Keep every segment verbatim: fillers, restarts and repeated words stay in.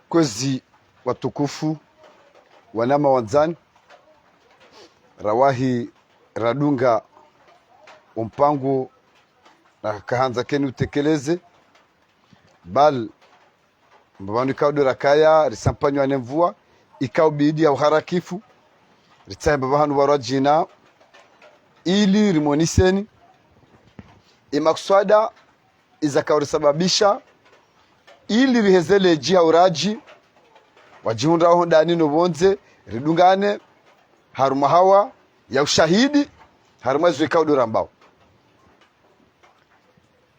Kwezi watukufu, wanama wandzani, rawahi radunga ompango nakahandza keni utekeleze, bal mbapvanu ikao ndo rakaya risampanywa ne mvua, ikao bidi ya uharakifu, ritsahe mbapvahanu pvarwadjina, ili rimoniseni imakuswada izakao risababisha, ili riheze ledji ha uradji, wadjihundrao hondani no pvondze, ridungane harumwa hawa ya ushahidi, harumwa izo ikao ndo rambao.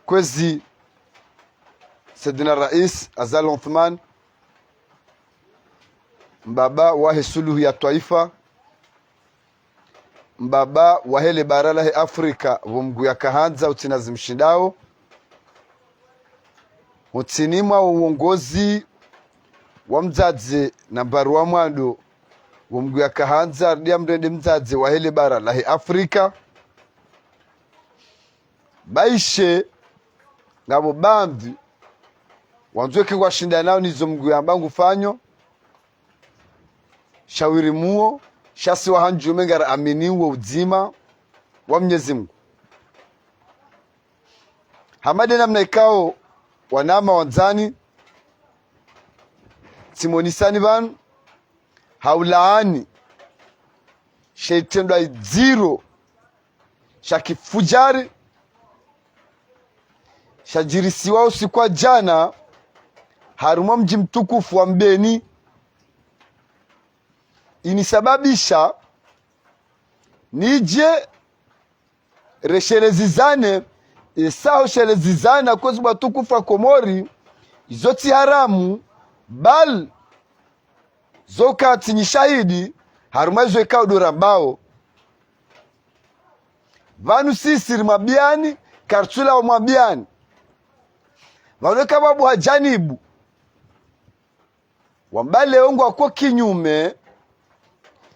Kwezi Saidina Rais Azali Assoumani, mbaba wahe suluhu ya twaifa, mbaba wahe le bara lahe Afrika, pvo Mngu yakahandza utsina zimshindao, utsini mwa uongozi wa mdzadze nambari wa mwando, pvo Mngu yakahandza aridi amrende mdzadze wahe le bara lahe Afrika. Baishe, ngapvo bambi wandzweke ngwashindanao nizo Mngu yamba ngufanyo, shawiri muo, sha si wahandjume ngara amini wo udzima wa Mnyezi Mngu. Hama de namna ikao, wanama wandzani, tsimonisani pvanu ha ulaani she itrendwa idziro sha kifujari shadjirisiwa usiku wa djana harumwa mdji mtukufu wa Mbeni, inisababisha nidje reshelezizane, esaho shelezizana kwezi watukufu wa Komori, izo tsi haramu, bal zo katsi nyi shahidi harumwa izo ikao ndo rambao. Pvanu sisi rimwambiani, kartsula wamwambiani. Pvanu eka pvwabuha janibu wamba leo ngwako kinyume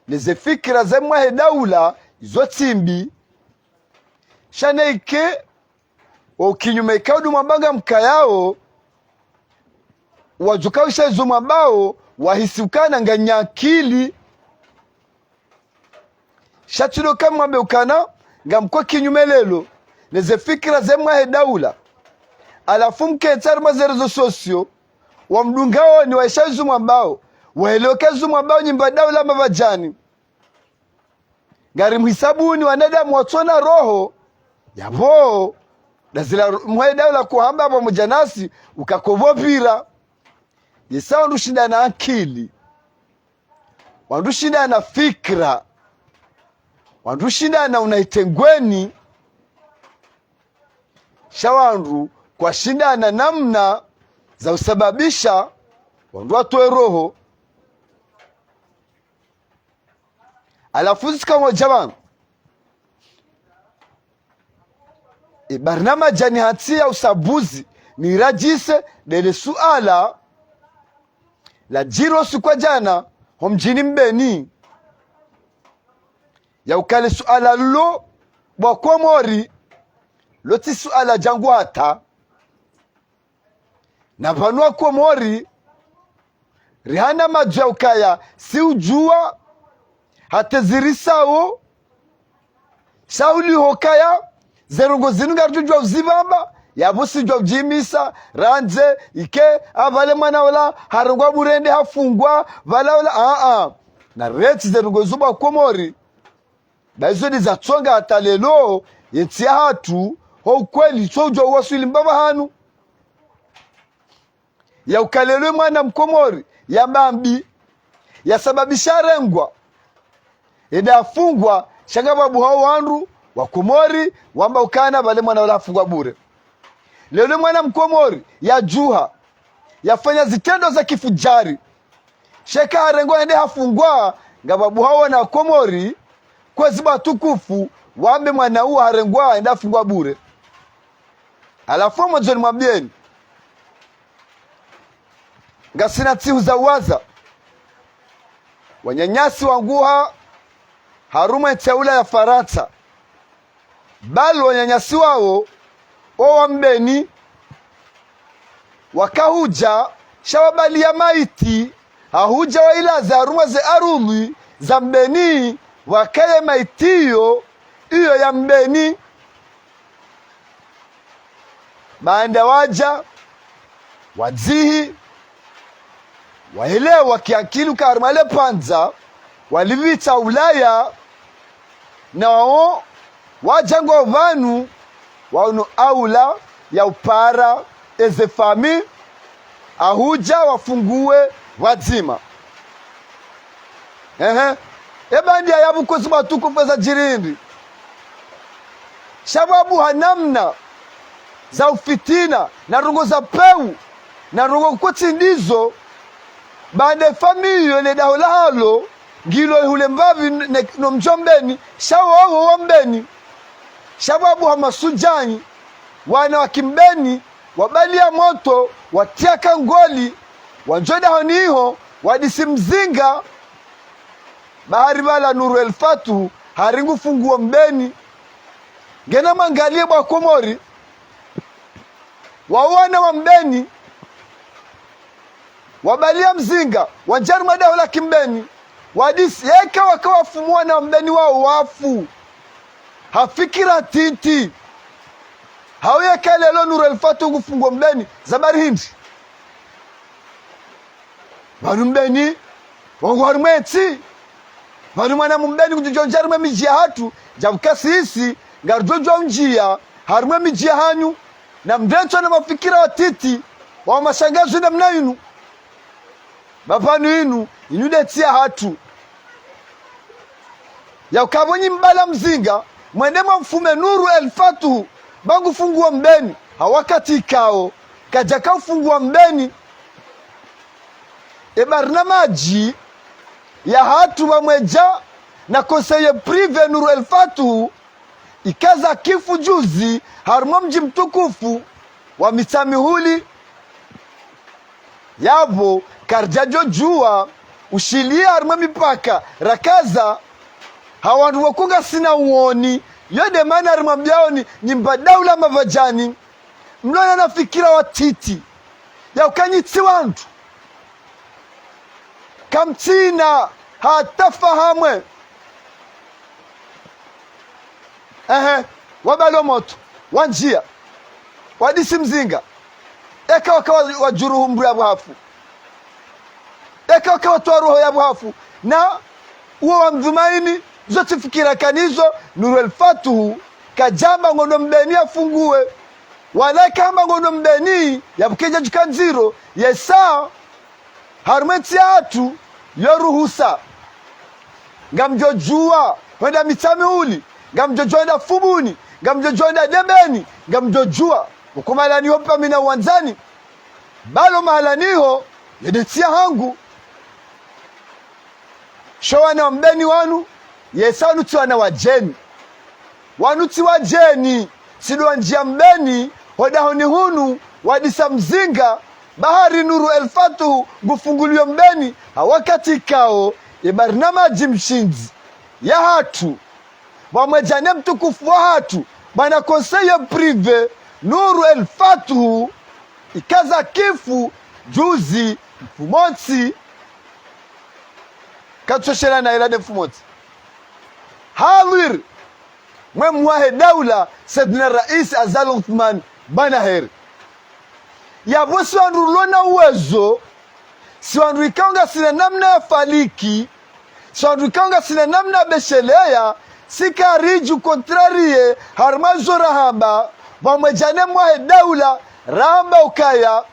neze fikira ze mwahe daula, izo tsi mbi. Sha neike wo kinyume ikao ndo mwamba ngamkayao, wadjuka usha izo mwambao, wahisi ukana nganyakili. Sha tsi ndo kamwambe ukana ngamko kinyume lelo neze fikira ze mwahe daula. Halafu mketsi harumwa ze réseaux sociaux, wamdungaoni waisha izo mwambao, waelewe ka izo mwambao nyi mba daula mapvadjani. Ngarimhisabuni wanadamu watsona roho, yapvo ndazila ro-, mwahe daula kohamba pvamodja nasi, ukakopvo pvira. Yesa wandru shindana ankili, wandru shindana fikira, wandru shindana unaitengweni, sha wandru kwashindana namna za usababisha wandru watowe roho. Halafu zika ngodja pvanu, e barnamaji ni hantsi ya usabuzi, niradjise ndele suala ladjiri usiku wa djana ho mdjini Mbeni. Ya ukaya le suala lo, bo wa Komori, lo tsi suala djangu hata. Na pvanu wa Komori, rihana madzu ya ukaya, si udjuwa, hata zirisao, sha uliho kaya, ze ndrongoo zinu ngaridjo djuwa uzipvamba, yapvo sidjuwa udjimisa, randze, ike, apvale mwana ola, harengwa bure ende hafungwa, pvala ola, a-a. Na retsi ze ndrongoo zo bo wa Komori. Ba izo ndizo zatsonga hata lelo, yentsi yahatru, ho ukweli, tso udjuwa uwaswili mbapvahanu. Ya ukaya lelo mwana Mkomori, ya bambi, yasababisha arengwa, ende afungwa, sha ngapvabuha wandru wa Komori, wamba ukana pvale mwana ola hafungwa bure. Lelo mwana Mkomori, yadjuha, yafanya zitrendwa za kifujari. Sha eka harengwa hende hafungwa, ngapvabuha wana wa Komori, kwezi bo watukufu, wambe mwana uwo harengwa hende hafungwa bure. Halafu mwandzo nimwambieni, ngasina ntsihu za uwaza, wananyasi wanguha harumwa entsi ya ula ya Farantsa. Bali wananyasi wawo, o wa Mbeni, wakahudja Sha wabaliya maiti, hahudja wayilaza harumwa ze arudhwi za Mbeni, pvwakaye maiti iyo, iyo ya Mbeni. Baanda wadja, wadzihi, wayelewa kiakili uka harumwa le pvandza, walipvitsa ulaya, na wawo wadja ngwao pvanu, waono aula ya upara eze fami, hahudja wafunguwe pvwadzima. Ehe. Eba ndiya yapvo kwezi watukufu eza djiri hindri. Sha pvwabuha namna za ufitina, na ndrongoo za pewu, na ndrongoo kutsi ndizo, baanda efami iyo le daho lahalo, ngilo hule mbapvi ne, no mdji wa Mbeni, sha wowo wa Mbeni. Sha pvwabuha masudjanyi, wana wa kimbeni, wabaliya motro, watriya kangoli, wandjo dahoni iho, wadisi mzinga, bahari pvala Nuru El Fatuhu, hari ngufunguo Mbeni. Ngena mwangaliye bo Wakomori, wawo wana wa Mbeni, wabaliya mzinga, wandjia harumwa daho la kimbeni, wadisi, yeka waka wafumu wana wa Mbeni wawo wafu. Ha fikira ntiti. Hau yeka leo Nuru El Fatuhu ngufunguo Mbeni, za bari hindri. Pvanu Mbeni, wangu harumwa entsi. Pvanu mwana Mbeni kudjodjo ndjia harumwa emidji yahatru, djapvuka sisi, ngaridjodjo undjia harumwa emidji yahanyu, na mndrentso na mafikira watiti, wa mashangazi namna inu. Ba pvanu inu, inu nde ntsi yahatru. Yauka pvo nyi mbala mzinga, mwende mwamfume Nuru El Fatuhu, ba ngufunguo Mbeni, ha wakati ikao, kadjaka ufunguwa Mbeni. E barnamadji yahatru pvamwedja na conseiller privé Nuru El Fatuhu, ikaza kifu juzi, harumwa mdji mtukufu wa Mitsamihuli. Yapvo, karidjadjodjua, ushiliya harumwa emipaka, rakaza, ha wandru woko ngasina uoni, yo nde mana rimwambiaoni, nyi mba daula mapvadjani, mlona na fikira watiti, yauka nyi tsi wandru. Kamtsina hata fahamu. Ehe, wabalo motro, wandjia, wadisi mzinga. Eka waka wa-, wadjuruhu mdru yapvo hafu. Eka waka watoa roho yapvo hafu. Na uwo wa mdhumaini, zo tsi fikira kanizo, Nuru El Fatuhu, kadjamba ngono Mbeni yafunguwe. Wala kamba ngono Mbeni, yapvuke djadjuka ndziro, yesa, harumwa entsi yahatru, yo ruhusa. Ngamdjodjua hwenda Mitsamihuli, ngamdjodjua hwenda Fumbuni, ngamdjodjua hwenda Debeni, ngamdjodjua. Uko mahalani ho pvamina wandzani. Balo mahalani ho, yo nde ntsi yahangu. Sho wana wa Mbeni wanu, yesa wanu tsi wana wadjeni. Wanu tsi wadjeni, si ndo wandjia Mbeni, ho dahoni hunu, wadisa mzinga, bahari Nuru El Fatuhu, ngufunguliyo Mbeni, ha wakati ikao, e barnamadji mshindzi, yahatru, pvamwedja ne mtukufu wahatru, bwana conseiller privé, Nuru El Fatuhu, ikaza kifu, juzi, mfumontsi, katsoshelea na ila nde mfumontsi. Halwir, mwe mwahe daula, Saidina Rais Azali Assoumani, bwana heri. Yapvo si wandru rilo na uwezo, si wandru ikao ngasina namna ya faliki, si wandru ikao ngasina namna ya besheleya, si karidju contrarier, harumwa zo rahamba, pvamwedja ne mwahe daula, rahamba ukaya,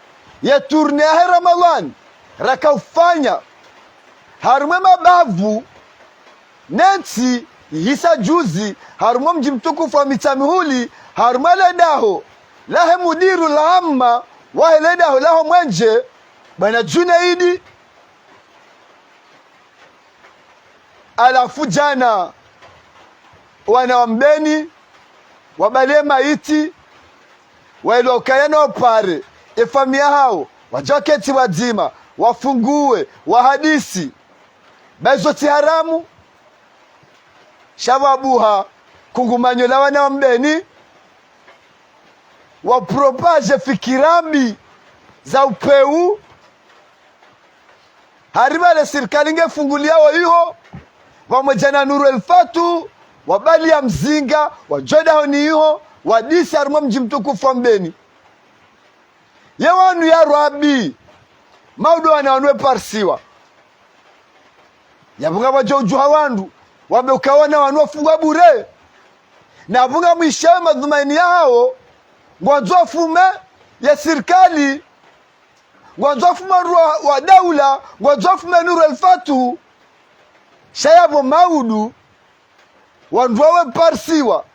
ye tournée yahe Ramadhwani, raka ufanya, harumwa emabavu, ne ntsi ihisa juzi, harumwa mdji mtukufu wa Mitsamihuli, harumwa le daho lahe mudiru la amma wahe le daho laho mwenje, bwana Junaidi. Halafu djana, wana wa Mbeni, wabale maiti, waelwa ukaya na wapare, e famiyi yahawo, wadja waketsi pvwadzima, wafunguwe, wahadisi. Ba izo tsi haramu, sha pvwabuha kungumanyo la wana wa Mbeni, wa propage fikira mbi za upewu, Hari pvale sirikali nge funguliao iho, pvamwedja na Nuru El Fatu, wabaliya mzinga, wadjo dahoni iho, wadise harumwa mdji mtukufu wa Mbeni. Ye wanu ya Rabi, maudu wana wanu weparisiwa. Yapvo ngapvadjo udjuha wandru, wambe uka wana wanu wafungwa bure. Na pvo ngamwishiyawo madhumaini yahawo, ngwandzo wafume ye sirikali, ngwandzo wafume wa, wa daula, ngwandzo wafume Nuru El Fatu. Sha yapvo maudu, wandru waweparisiwa,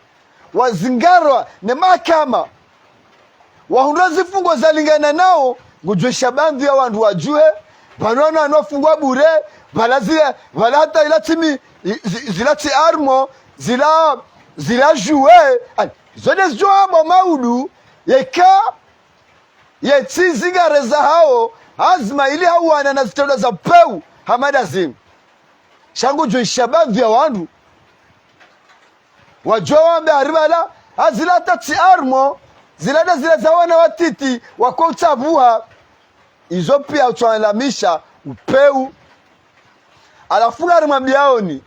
wazingarwa ne mahakama, wahundrwa zifungo zalingana nao, ngudjuwa isha baadhwi ya wandru wadjuhe, pvanu wana wanu wafungwa bure, pvala zila, pvala hata ila timi, i-, zi-, zila tsi armo, zila, zila juwe, ani, zo nde zidjo hamba maudu, yeka, ye tsi zingare zahawo, hazima ili hauwana na zitendwa za pewu, hama nda zinu. Sha ngudjuwa isha baadhwi ya wandru, wadjuwa wambe hari pvala, ha zila hata tsi armo, zila nda zila za wana watiti, wako utsabuha, izo piya utsualamisha upewu. Halafu ngarimwambiyaoni,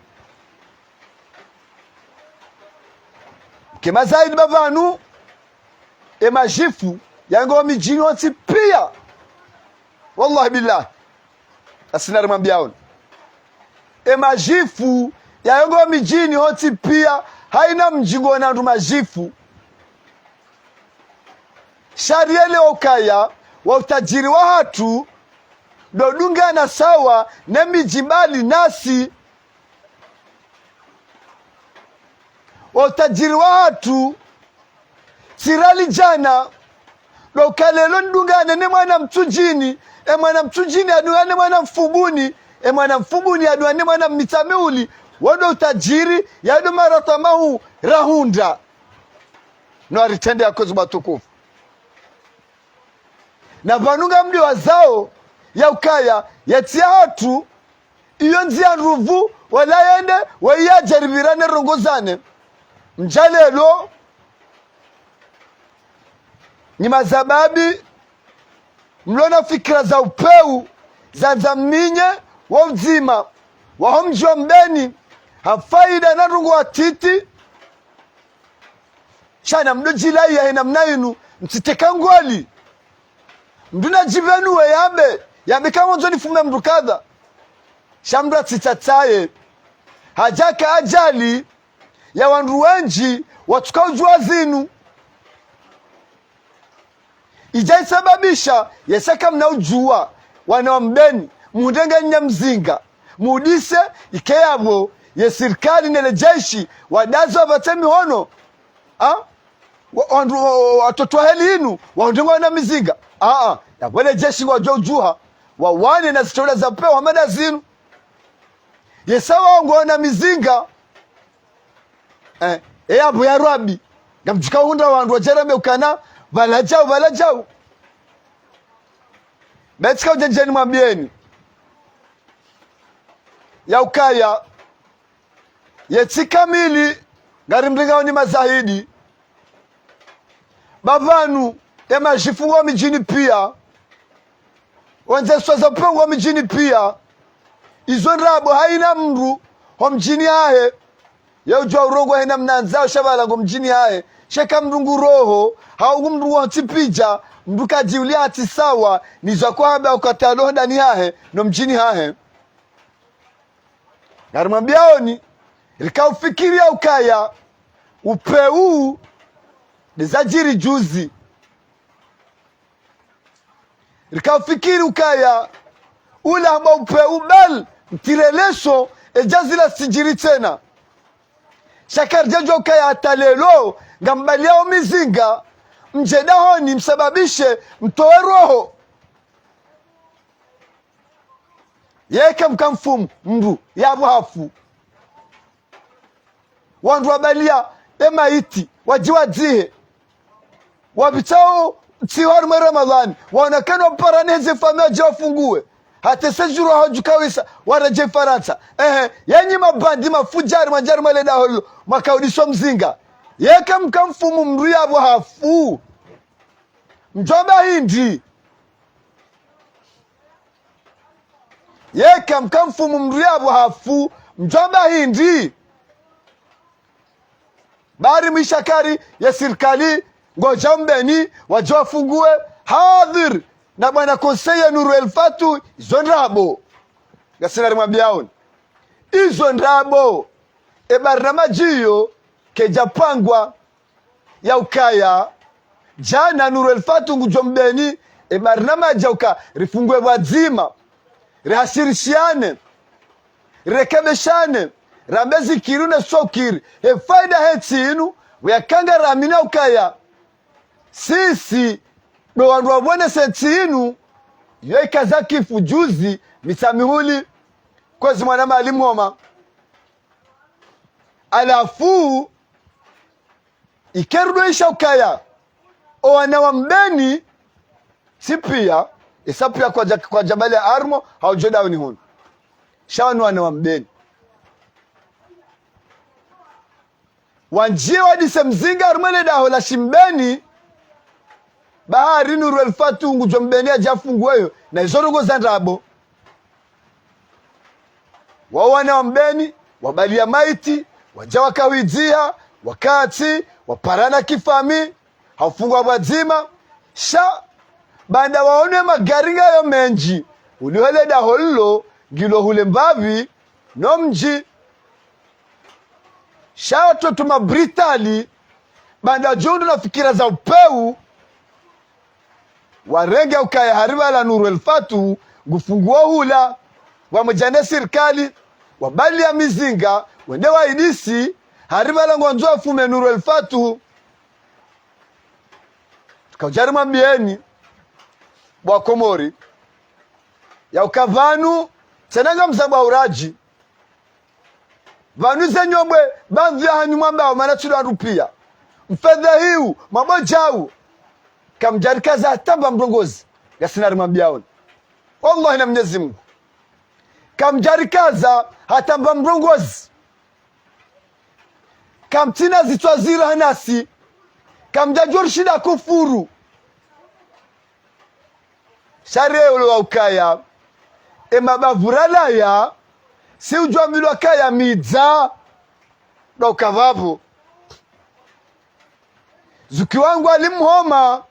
kema zaidi pvapvanu, e majifu, yango midjini wontsi piya. Wallahi billahi. Asi narimwambiyaoni. E majifu, yayongo midjini wontsi piya, haina mdji ngwona wandru majifu. Sha rielewe ukaya, wo utadjiri wahatru, ndo udungana sawa, ne midji mbali nasi. Wo utadjiri wahatru, tsi rali djana, ndo uka leo nidungane ne mwana Mtsudjini, e mwana Mtsudjini yadungane ne mwana Mfumbuni, e mwana Mfumbuni yadungane ne mwana Mitsamihuli, wo ndo utadjiri, yado maratwa mahu rahundra. No aritrende ya kwezi matukufu. Na pvanu ngamdjuwazao, ya ukaya, ye ntsi yahatru, iyo ndziya ndrupvu, wala yende, waye yadjaribirane rongozane. Mdja leo, nyi mazababi, mlo na fikira za upewu, za zaminye, wo udzima, waho mdji wa Mbeni, ha faida na ndrongoo watiti, sha namdodjilayi yahe namna inu, mtsiteka ngoli. Mndru nadjipvenuwe yambe, yambe ka ngondzo nifume mndru kadha. Sha mndru atsitsatsaye. Hadjaka ajali ya wandru wendji watsuka udjuwa zinu. Idja isababisha, yesa kamna udjuwa, wana wa Mbeni, muhundre nganyi na mzinga. Mudise, ike yapvo, ye sirikali ne le jeshi, wadaza wapvatse mihono. Ha? Wa-, wandru, wa-, wa-, watoto wa heli inu, wahundre ngwana mizinga. Ha, ha. Yapvo le jeshi ngwadjo udjuha, wawane na zitolwa za pewu hama nda zinu. Yesa wao ngwana mizinga. Eh, e yapvo ya Rabi. Ngamdjuka hundra wandru wadjarambe ukana, pvala djau, pvala djau. Betsika udjadjeni mwambiyeni. Ya ukaya, ye ntsi kamili, ngarimringaoni mazahidi. Pvapvanu, e majifu ngwao midjini piya. Wandze swaza pvwa ngwao midjini piya. Izo ndrabo haina mndru, ho mdjini hahe. Ye udjuwa urongowa hena mnandzao sha pvala ngo mdjini hahe. Sha eka mndru ngu roho, hau ngu mndru wontsi pidja, mndru kadjiuliya hatsi sawa, nizo kwahamba ukatalo handani hahe, no mdjini hahe. Ngarimwambiyaoni, rika ufikiri ya ukaya, upewu, ndeza djiri juzi. Rika ufikiri ukaya, ula hamba upewu bal, mtireleso, edja zila zitsidjiri tsena. Sha karidjadjuwa ukaya hata leo, ngambaliyao mizinga, mdje dahoni msababishe, mtowe roho. Yeka mka mfumu, mndru, yapvo hafu. Wandru wabaliya, e maiti, wadji wadzihe. Wapvitsao, tsiho harumwa Ramadhani, waona kena waparane heze famiyi wadje wafunguwe. Hata ese djuru waho dju kawisa, waredjei Farantsa. Ehe, yenyi mabandi mafudjari, mwadjari mwale daho lilo, mwakaudiso mzinga. Yeka mka mfumu mndru yapvo hafu. Mdjwamba hindri. Yeka mka mfumu mdru yapvo hafu, mdjwamba hindri? Bari mwishakari ye sirikali ngodjo Mbeni, wadje wafunguwe, hadhir, na bwana conseiller Nuru El Fatu, izo ndrabo. Ngasina rimwambiaoni. Izo ndrabo. E barnamaji iyo, kedja pangwa, ya ukaya djana Nuru El Fatu ngudjo Mbeni, e barnamaji ya uka rifunguwe pvwadzima, rihashirishiane, rirekebeshane, rambe zikiri ne sokiri, he faida he ntsi inu, weyakanga ramina ukaya sisi ndo wandru wapvonese ntsi inu, yo ikaza kifu juzi, Mitsamihuli, kwezi mwana Maalim Homa. Halafu, ike rudo isha ukaya, o wana wa Mbeni, si pia, isa pia kwadja, kwadja bali ya armo, hau djo dauni hunu. Sha wanu wana wa Mbeni. Wandjie wadise mzinga harumwa le daho la Shimbeni, bahari Nuru El Fatu ngudjo Mbeni yadje yafunguwe yo, na izo ndrongoo za ndrabo. Wao wana wa Mbeni, wabalia maiti, wadja wakawidziha, wakati, waparana kifami, hafungwa pvwadzima, sha, baanda waone magari ngayo mendji, uliho le daho lilo, ngilo hule mbapvi, no mdji. Sha watoto mabritali, baanda djundu na fikira za upeu, warenge ukaya hari pvala Nuru El Fatu, ngufunguo hula, wamwedja ne sirikali, wabalia mizinga, wende waidisi, hari pvala ngwandzo wafume Nuru El Fatu. Tukaudja rimwambieni, bo Wakomori, ya uka pvanu, tsena ngamzambwa uradji. Pvanu ze nyombwe, pvandzu ya hanyu mwambao, mana tsi ndo wandru pia. Mfedha hiu, mabodjau. Kamdjarikaza hata mba mrongozi. Ngasina rimwambiaoni. Wallahi na Mnyezi Mungu. Kamdjarikaza hata mba mrongozi. Kamtsina zitswa zira hanasi. Kamdjadjo rishinda kufuru. Sha reo lo wa ukaya, e mabavu ralaya, si udjwambilwa kaya midza, ndo uka pvapvo. Zuki wangu Ali Mhoma,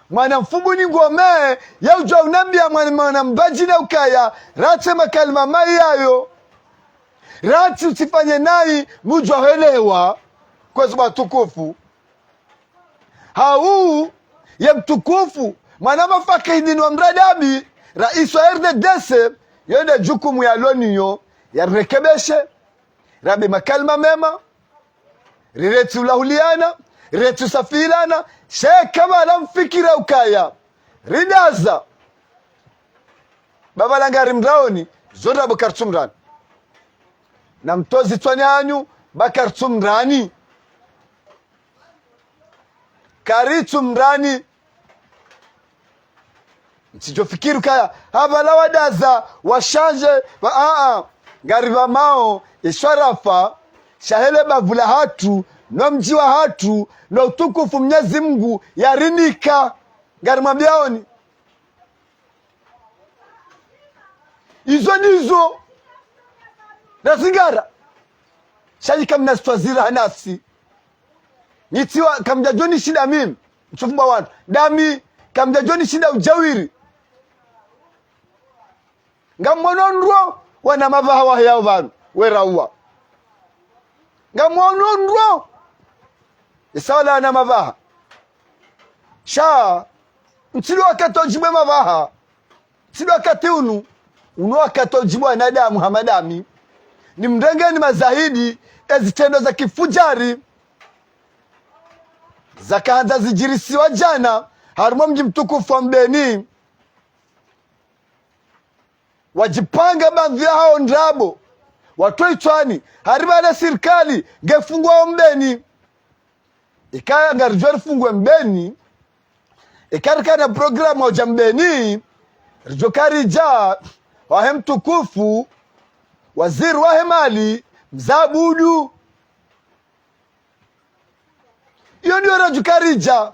mwana Mfumbuni Ngome, ya udjwa unambia mwana, mwana Mbadjini ukaya, ratse makalima mayi yayo. Ratsi utsifanye nayi, mudjwa helewa, kwezi watukufu. Hau, ye mtukufu, mwana mafakihidini wa mradabi, rais wa R D D C, yo nde jukumu yalo nayo, yarekebeshe, rambe makalima mema, riretsi ulahuliana, riretsi usafilana, sha eka pvala mfikira ukaya, ridaza, ba pvala ngari mraoni, zo ndrabo karitsumrani. Na mtozi tswani hanyu, ba karitsumrani. Karitsumrani. Mtsidjo fikiri ukaya, ha pvala wadaza, washanje, wa, a, a. Ngari pvamao, ishwarafa, sha hele bavu la hatru, no mdji wa hatru, no utukufu Mnyezi Mungu, yarinika. Ngari mwambiaoni. Izo ndizo. Razingara. Sha nyi kamna zitswa zira hanasi. Nyi tsiwa kamdjadjo nishinda mimi. Mtsufu mba wanu. Ndami kamdjadjo nishinda udjawiri. Ngamwono ndro wana mapvaha waheyao pvanu. Werauwa. Ngamwono ndro. Isa wala wana mapvaha. Sha, ntsi ndo wakati wa udjibu mapvaha. Ntsi ndo wakati unu, unu wakati wa udjibu wanadamu hama ndami. Nimrengeni mazahidi, ezitrendo za kifujari, zakahandza zidjirisiwa djana, harumwa mdji mtukufu wa Mbeni. Wadjipanga pvandzu yahao ndrabo, watwe itswani, hari pvale sirikali, ngefunguao Mbeni. Ikaya ngaridjo rifungue Mbeni, ika rikana programu ya udja Mbeni, ridjo karidja, wahe mtukufu, waziri wahe mali, Mze Abudu. Iyo ndiyo radjo karidja,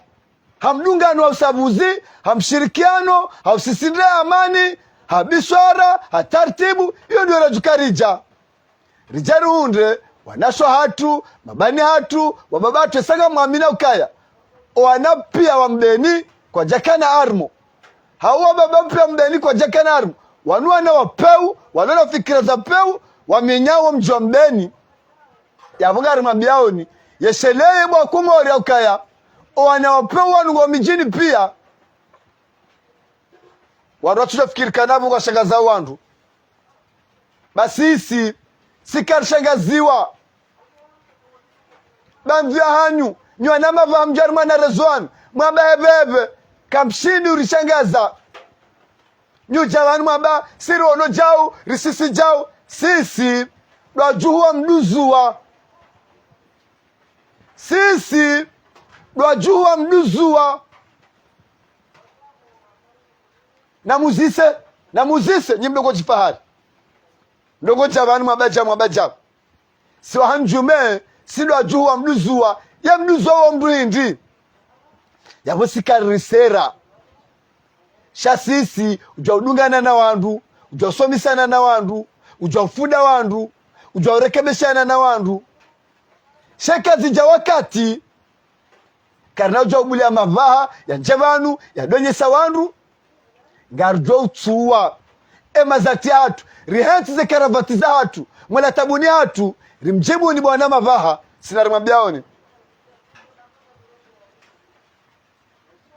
ha mdungano wa usabuzi, ha mshirikiano, ha usisindre amani, Ha biswara, ha tartibu, iyo ndiyo radjuka ridja. Ridja rihundre, wanashe hatru, mabani hatru, wababa hatru, esanga mwamina ukaya. Owana piya wa Mbeni, kwadjakana harumwa. Hau wababa piya Mbeni, kwadjakana harumwa. Wanu wana wa pewu, walona fikira za pewu, wamenyao mdji wa Mbeni. Yapvo ngarimwambiyaoni, yesheleye bo Wakomori ukaya. Owana wa pewu wanu ngo midjini piya. Wandru watsudja fikiri kana pvo ngwashangazao wandru. Basi isi, si karishangaziwa. Bamvi ya hanyu, nyi wanamapvaha mdja rimwana rezwanu, mwamba hepvehepve, kamshindi urishangaza. Nyi udja pvanu mwamba, si riono djau, risisi djau, sisi, ndo wadjuhu wa mduzuwa. Sisi, ndo wadjuhu wa mduzuwa. Namuzise, namuzise, nyi mdrongo djifahari. Mdrongo dja pvanu mwamba dja, mwamba dja. Si wahandjume, si ndo wadjuhu wa mduzuwa, ye mduzuwa wo mdru hindri. Yapvo si kari risera. Sha sisi, udja udungana na wandru, udja usomisana na wandru, udja ufunda wandru, udja urekebeshana na wandru. Sha eka zidja wakati, karina udja ubuliya mapvaha, yandje pvanu, yadonyesa wandru, ngaridjo utsuwa. Ema zati hatru, rihentsi ze karavati za hatru, mwela tabuni hatru, rimdjibuni bo wanamapvaha, si narimwambiyaoni.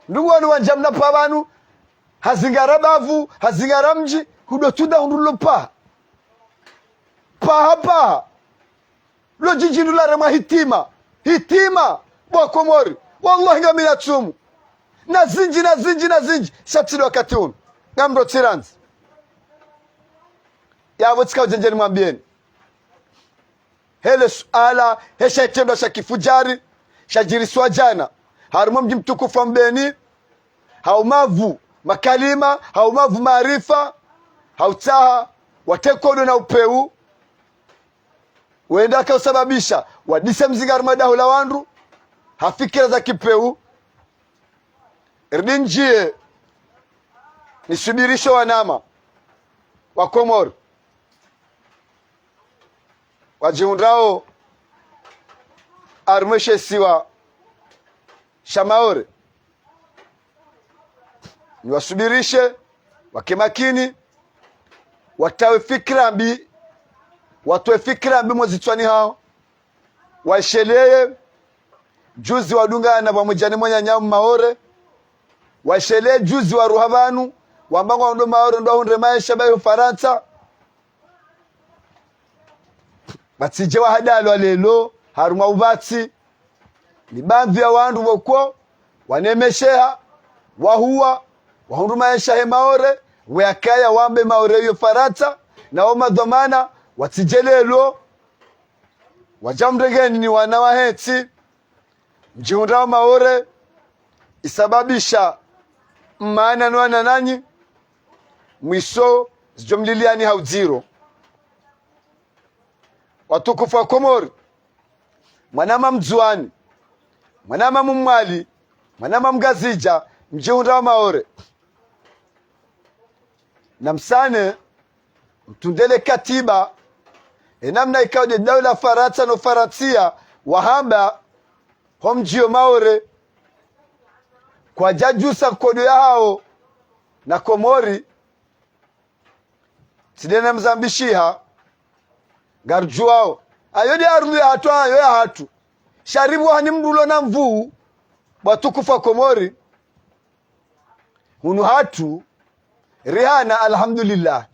Ndrongo wanu wandja mna pvanu, hazingara bavu, hazingara mdji, hudo tsunda hundru lo paha. Paha, paha. Lo djindji ndo laremwa hitima. Hitima. Bo Wakomori. Wallahi ngamina tsumu. Na zindji, na zindji, na zindji. Sha tsi ndo wakati unu. Ngamdjo tsirandzi. Yapvo tsika udjendje nimwambiyeni. Hele suala, hesha itrendwa sha kifudjari, shadjiriswa djana. Harumwa mdji mtukufu wa Mbeni, hau mavu makalima, hau mavu maarifa, hau tsaha, watekodo na upewu. Wenda waka usababisha, wadise mzinga harumwa daho la wandru, ha fikira za kipewu. Ridinjiye, nisubirishe wanama, wa Komori. Wadjihundrao, harumwa she isiwa sha Maore. Niwasubirishe, wake makini, watawe fikira mbi, watowe fikira mbi mwe zitswani hawo. Washeleye, juzi wadungana pvamwedja ne mwananyawo Maore. Washeleye, juzi waruha pvanu, wamba ngwandao Maore ndo wahundre maesha bahi Farantsa. Pvatsidje wahadalwa leo, harumwa upvatsi. Ni baadhwi ya wandru pvoko, wanemesheha, wahuwa, wahundru maesha he Maore, weyakaya wambe Maore iyo Farantsa, na wo madhwamana, watsidje leo, wadja mrengeni ni wana wahe ntsi, mdjihundrao Maore, isababisha mmana no wananyanyu, mwiso zidjo mliliyani ha udziro. Watukufu wa Komori, mwanama Mndzuwani, mwanama Mmwali, mwanama Mngazidja, mdjihundrao Maore. Namsane, mtrundele katiba, enamna ikao de daula Farantsa no Farantsia, wahamba, ho mdjiyo Maore, kwadjadjusa nkodo yahawo, na Komori, tsi de namzambishiha, ngaridjuwao. Ayo de ardhwi yahatru, ayo yahatru. Sha ripvo hani mndru ulo na nvuu, watukufu wa Komori. Hunu hatru, rihana alhamdulillah.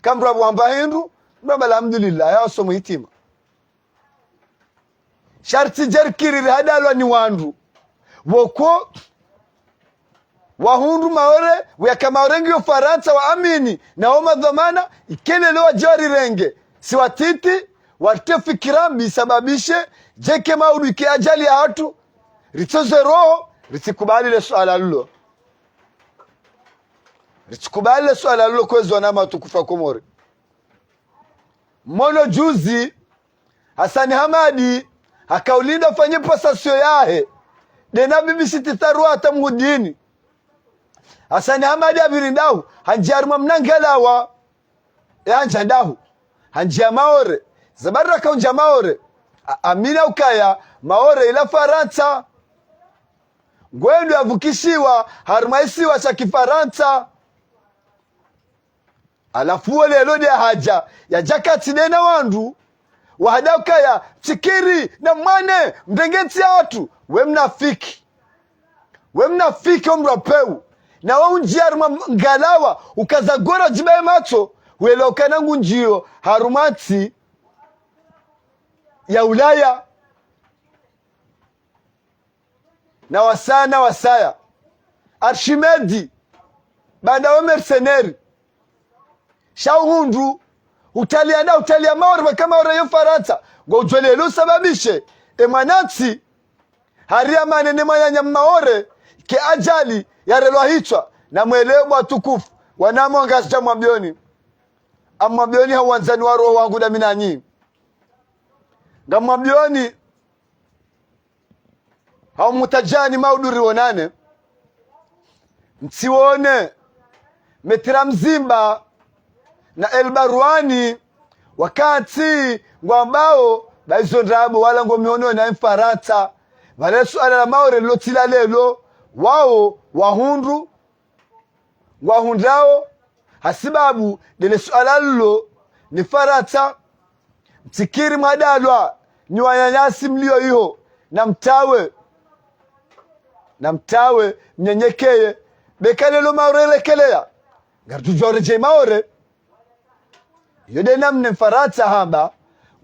Ka mndru apvo hamba hindru, mndru hamba alhamdulillah, ya wasomo hitima. Sha ritsidje rikiri rihadalwa ni wandru. Pvoko, wahundru Maore, weyaka Maore ngiyo Farantsa waamini, na wo madhwamana, ikelele wadje warirenge. Si watiti, warite fikira mbi isababishe, djeke maudu ike ajali yahatru, ritsoze roho, ritsikubali le suala lilo. Ritsikubali le suala lilo kwezi wanama watukufu wa Komori. Mwono juzi, Hasani Hamadi, haka ulinda afanye passation yahe, de na bibi Shiti Tharwata Mhudini. Hasani Hamadi hapviri ndahu, hanjiya harumwa mna ngalawa. E handja ndahu, hanjiya Maore. Ze habari raka hundja Maore, a-, amina ukaya Maore ila Farantsa. Ngwendo yavukishiwa harumwa isiwa sha Kifarantsa. Halafu wo leo nde yahadja, yadja katsi nde na wandru, wahada ukaya, Mtsikiri, na mwane, mrenge ntsi yahatru. We mnafiki. We mnafiki, o mdru wa pewu. Na we unjiya harumwa ngalawa, ukaza gora udjiba ye matso, wela ukana ngunjiyo harumwa ntsi ya Ulaya. Na wasaya, na wasaya. Archimède, banda we mercenaire. Sha uhundru, utaliya nda, utaliya Maore, weka Maore yo Farantsa. Ngo udjwelele usababishe, e mwanantsi, hariya mane ne mwananya Mmaore, ke ajali, yarelwa hitswa, na mwelewe bo watukufu, wanama Ngazidja Mwambioni. Amwambioni ha uwandzani wa roho wangu dami nanyi. Ngamwambioni, ha umutadjani maudu riwonane. Mtsiwone, Maître Mzimba na El Barwani, wakati ngwambao, ba izo ndrabo wala ngo mihononi ya Mfarantsa. Pvale suala la Maore lilo tsi la leo, wao, wahundru, ngwahundrao, hasibabu ndele suala lilo ni Farantsa. Mtsikiri mwadalwa, ni wananyasi mlio iho, na mtawe. Na mtawe, mnyenyekeye. Beka leo Maore lekeleya, ngaritsudjuwa uredjeyi Maore. Iyo nde namna Mfarantsa hamba,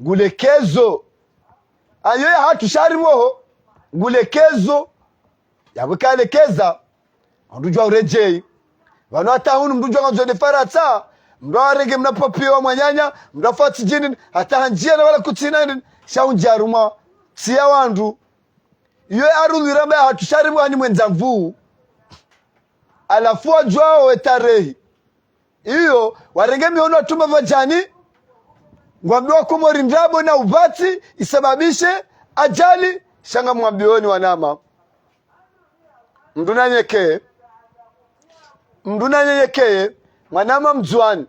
ngulekezo. Ayo yahatru shari mwoho, ngulekezo. Yapvo kalekeza, wandru udjuwa uredjeyi. Pvanu hata hunu mdru udjuwa ngwandzo nde Farantsa, mdru harenge mna papier wa mwananya, mdru hafati djini, hata hanjiya na wala kutsina, sha unjiya harumwa ntsi ya wandru. Iyo arudhi ramba yahatru shari mwoho ni mwendza nvuu. Halafu wadjuwao we tarehi. Iyo, warenge mihono watruma pvadjani, ngwambiwa Komori ndrabo na upvatsi, isababishe ajali, sha ngamwambioni wanama. Mdru nanyenyekeye, mdru nanyenyekeye, mwanama Mndzuani,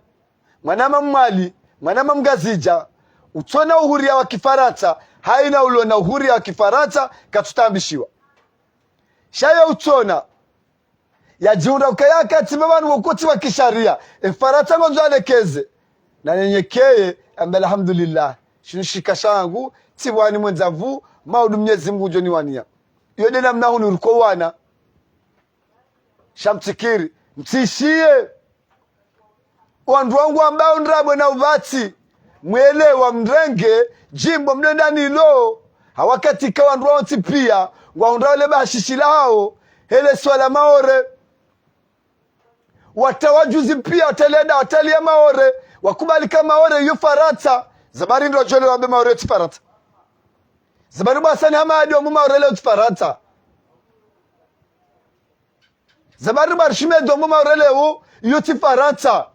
mwanama Mmwali, mwanama Mngazidja, utsona uhuriya wa Kifarantsa, hayina ulona uhuriya wa Kifarantsa, katsutambishiwa. Sha yo utsona, yadjihundra ukaya katsi pvanu wakati wa kishariya, e Farantsa ngwandzo alekeze. Nanyenyekeye, ambe alhamdulillah. Shinu shika shangu, tsipvwani mwendza nvuu, maudu Mnyezi Mungu ngudjo niwaniya. Iyo nde namna hunu riko wana. Sha mtsikiri, mtsishiye. Wandru wangu wambao ndrabo na upvatsi, mwelewa mrenge djimbo mdwenda nilo. Ha wakati ka wandru wontsi piya, ngwahundrao le bahashishi lahawo, hele suala Maore. Watawa juzi piya, wataliya nda, wataliya Maore, wakubali ka Maore iyo Farantsa. Ze habari ndo wadjole wambe Maore iyo tsi Farantsa. Ze habari bo Hasani Hamadi wambe Maore leo tsi Farantsa. Ze habari bo Archimède wambe Maore leo, iyo tsi Farantsa.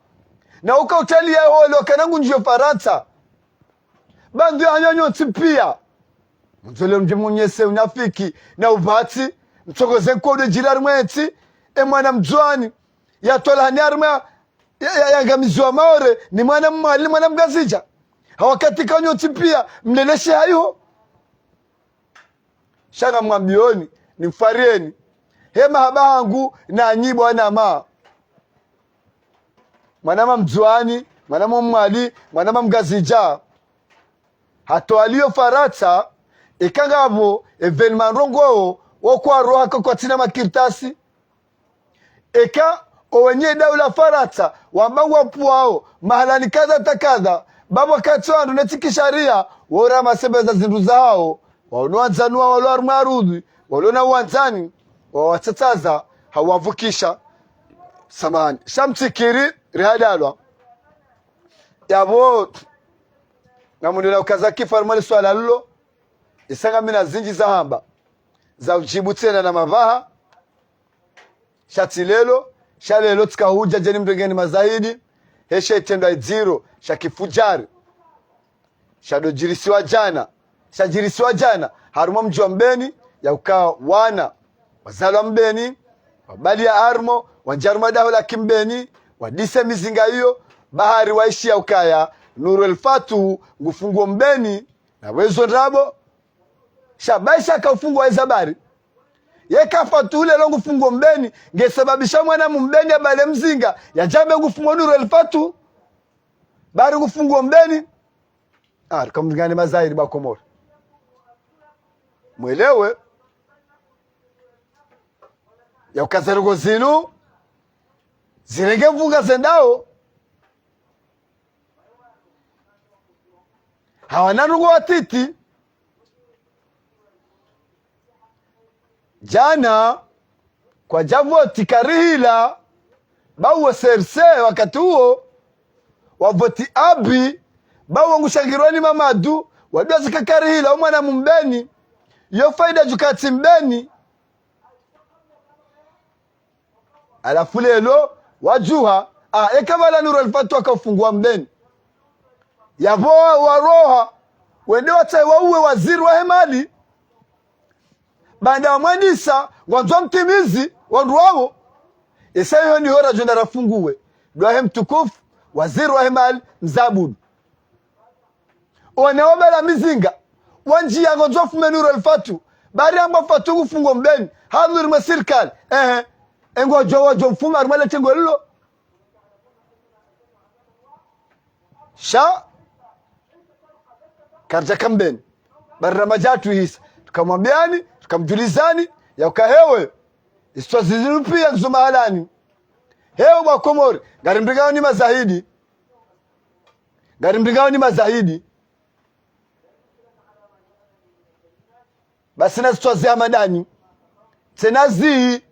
Na uka utaliya ho leo kana ngunjiyo Farantsa. Ba ndu ya hanyu nyontsi piya. Mdzole mdje munyese unafiki na upvatsi, mtsokoze nkodo djila harimwa entsi, e mwana Mndzuani, yatolwa hani harimwa ya, ya, ya, yangamiziwa Maore, ni mwana Mmwali, ni mwana Mngazidja. Ha wakati ka nyontsi piya, mleleshe hayiho. Sha ngamwambioni, nimfwariyeni. He mahaba hangu nanyi bo wanama. Mwanama Mndzuani, mwanama Mmwali, mwanama Mngazidja. Hata waliyo Farantsa, eka ngapvo, événement ndrongoo, wo kwaroha ka kwatsina makartasi. Eka, owenye daula Farantsa, wamba ngwapvuwao, mahalani kadha ta kadha, ba pvo katsi wandru ne tsi kishariya, wo ura masebeza zindru zahawo, waono wandzani wa walo harimwa arudhi, walo na wandzani, wawatsatsaza, hawavukisha. Samahani. Sha mtsikiri, rihadalwa. Yapvo, ngamundela ukaza kifu harimwa li suala lilo, isa ngamina zindji za hamba, za udjibu tsena na mapvaha, sha tsi leo, sha leo tsika hudja djeni mrengeni mazahidi, he she itrendwa idziro, sha kifudjari. Sha ndo djirisiwa djana, sha djirisiwa djana, harumwa mdji wa Mbeni, ya uka wana, wazalwa Mbeni, wabaliya harumwa, Wandjia harumwa daho la Kimbeni, wadise mizinga iyo, bahari waishiya ukaya, Nuru El Fatuhu ngufunguo Mbeni, na wezo ndrabo. Sha baisha ka ufunguo eza bari. Yeka Fatuhu lelo ngufunguo Mbeni, ngesababisha mwana Mbeni abale mzinga, yadjambe ngufunguo Nuru El Fatuhu. Bari ngufunguo Mbeni. Ah, rika mringane mazahidi ba Komori. Mwelewe. Ya uka ze ndrongoo zinu, zirenge mvunga zendao. Hawana ndrongoo watiti. Djana, kwadja voti Karihila, ba uwo C R C wakati uwo, wavoti Abi, ba uwo ngushangirwa ni Mamadu, wadjuwa zika Karihila, o mwana Mbeni, yo faida djuka tsi Mbeni. Halafu lelo, wadjuha, ah, eka bala Nuru El Fatuhu waka ufunguwa Mbeni. Yapvo wa, waroha, wende watsahe wauwe waziri wahe mali. Baanda wamwendisa, ngwandzo mtimizi, wandru wawo. Isa iyo ndiyo radjo nda rafunguwe. Ndo wahe mtukufu, waziri wahe mali, mzabudu. Wana wabala mizinga, wandjia ngwandzo wafume Nuru El Fatuhu, bari hamba Fatuhu ngufunguo Mbeni, ha Nuru mwe sirikali, ehe, engodjo wadjo mfuma harumwa le tengo lilo. Sha, karidja ka Mbeni, bari na madjatu hisa, rikamwambiani, rikamdjulizani, ya uka hewe, isitwa zizinu piya ngizo mahalani. Hewe ba Komori, ngari mringao ni mazahidi. Ngari mringao ni mazahidi. Basi na zitwa zi hamadani. Tsena zi,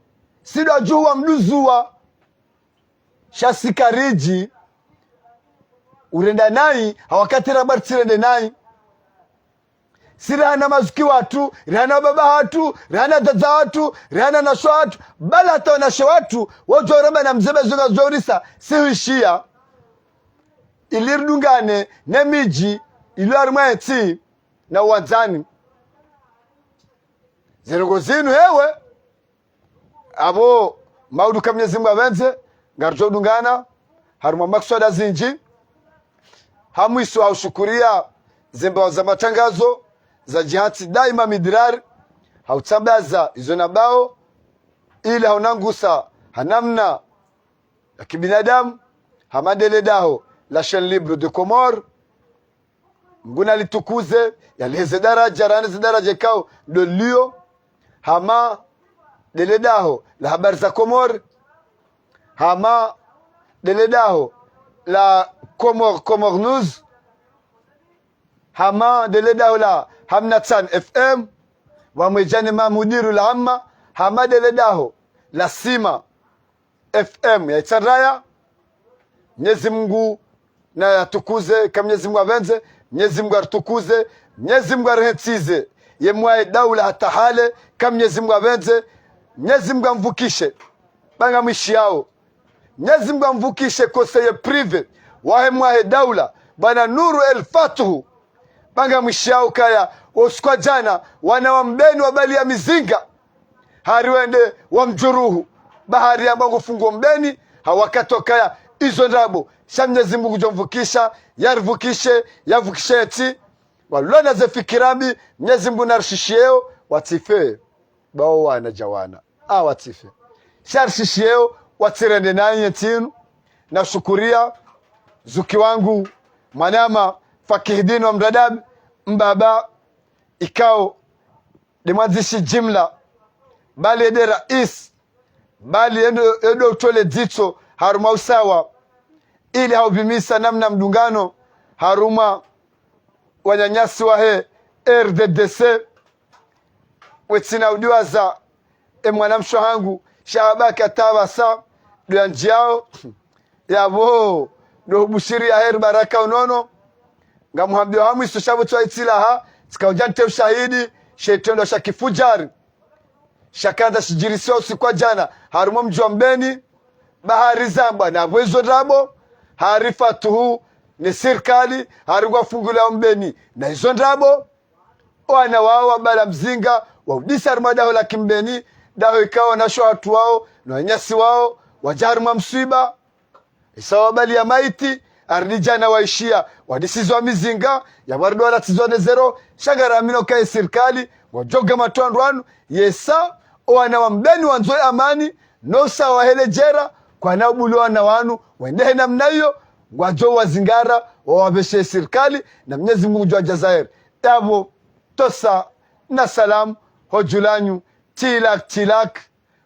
si ndo wadjuhu wa mduzuwa. Sha si karidji, urenda nayi, ha wakati ramba ritsi rende nayi. Si rihana mazuki watru, rihana baba hatru, rihana dada hatru, rihana wanashe watru, bala hata wanashe watru, wodjo ramba na mze ba zunga zodjo urisa, si huishiya. Ili ridungane, ne midji, ilo harumwa entsi, na uwandzani. Ze ndrongoo zinu hewe, apvo maudu ka Mnyezi Mungu apvendze, ngaridjo dungana, harumwa makswada zindji. Ha mwiso ha ushukuriya ze mbawa za matrangazo, zadjihantsi daima Midrar, ha utsambaza izo nambao, ili ha unangusa ha namna ya kibinadamu, hama ndele daho la Chaîne Libre de Comores, Mngu nalitukuze, yaliheze daradja, rane ze daradja ikao ndo liyo, hama ndele daho la Habari za Komori, hama ndele daho la Comores, Comores News, hama ndele daho la Hamnatsan F M, wamwedjane mamudiru la amma, hama ndele daho la Sima F M ya Itsandraya. Mnyezi Mungu nayatukuze, ka Mnyezi Mungu apvendze, Mnyezi Mungu aritukuze, Mnyezi Mungu arihentsize, ye mwahe daula hata hale, ka Mnyezi Mungu apvendze, Mnyezi Mungu amvukishe, ba ngamwishiyao. Mnyezi Mungu amvukishe conseiller privé wahe mwahe daula, bwana Nuru El Fatuhu, ba ngamwishiyao kaya, wo usiku wa djana, wana wa Mbeni wabaliya mizinga, hari wende wamdjuruhu, ba hari yamba ngufunguo Mbeni, ha wakati wakaya izo ndrabo, sha Mnyezi Mungu ngudjo mvukisha, yarivukishe, yavukishe entsi, walona ze fikira mbi, Mnyezi Mungu narishishiyeo, watsife, ba wo wana dja wana, a watsife. Sha rishishiyeo, watsirende nayi entsi inu, nashukuriya, zuki wangu, mwanama, Fakihidini wa Mradabi, mbaba, ikao, nde mwandzishi jimla, bali ye nde rais, bali ye ndo, ye ndo utole dzitso harumwa usawa, ili ha upvimisa namna mdungano harumwa wananyasi wahe R D D C, wetsina udiwaza, e mwanamshe wahangu, sha habaki hata pvasa, ndo yandjiyao, yapvo, ndo hubushiri ya heri baraka unono. Ngamhambio ha mwiso sha pvo tswa itsilaha, tsika udja nte ushahidi, she itrendwa sha kifujari shakandza shidjirisiwa usiku wa djana, harumwa mdji wa Mbeni, ba hari zambwa na pvo izo ndrabo, hari Fatuhu, ne sirikali, hari ngwafungulao Mbeni, na izo ndrabo. Wana wao wabala mzinga, waudisa harumwa daho la Kimbeni, daho ikao wanashe hatru wao, no wananyasi wao, wadja harimwa mswiba, isa wabali ya maiti, aridi djana waishiya, wadisizwa mizinga, ya warido walatsizwa ne zero, sha ngaraminio ukaya ye sirikali, ngwadjo gama twandru wanu, yesa, owana wa mbeni wandzo amani, no usawa hele djera, kwana ubuli owana wanu, wendehe namna iyo, ngwadjo wazingara, wawapveshe ye sirikali, na Mnyezi Mungu ngudjo wadjaza heri. Yapvo, tosa, na salamu, ho dju lanyu, tilak, tilak,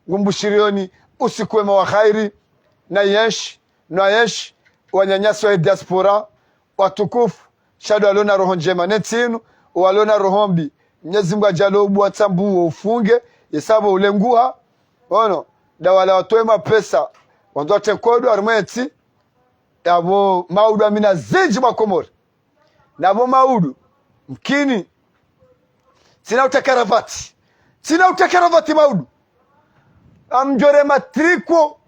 ngumbushiriyoni usiku wema wa khairi, na yenshi, na yenshi, wananyasi wa diaspora, watukufu, sha ndo walona roho ndjema, ne ntsi inu, walona roho mbi, Mnyezi Mungu adjaliye ubuwa tsambuwo ufunge, yesa pvo ulenguha, ono, ndo wala watowe mapesa, wandzo watre nkodo harimwa ye ntsi, yapvo maudu amina zindji mwa Komori. Napvo maudu, mkini, tsina utra karavati. Tsina utra karavati maudu. Amdjore matriko,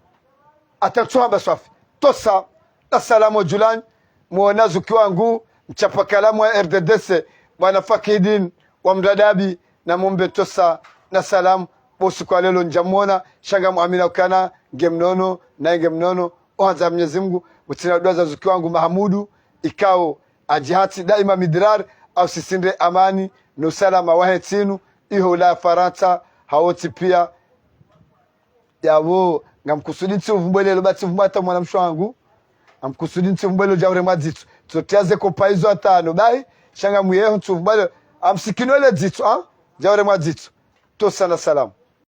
ata ntsuhamba swafi. Tosa, na salamu dju lanyu, mwona zuki wangu, mchapa kalamu wa R D D C, bwana Fakidin, wa Mradabi, na mumbe tosa, na salamu, bo usiku wa leo ndjamwona, sha ngamwamina ukana, nge mnono, na nge mnono, ohandza Mnyezi Mungu, utsina dua za zuki wangu Mahamudu, ikao, adjihati daima midrar, au sisindre amani, no usalama wahe ntsi inu, iho la Farantsa, hawontsi pia. Yapvo, ngamkusudi ntsi uvumbwe leo, ba ntsi uvumbwa hata mwana mshe wangu. Ngamkusudi ntsi uvumbwe leo djaure mwa dzitso. Tsotia ze kopa izo hata no bahi, sha ngamwiyeho ntsi uvumbwa leo. Amsikino le dzitso, ha? Djaure mwa dzitso. Tosa na salamu.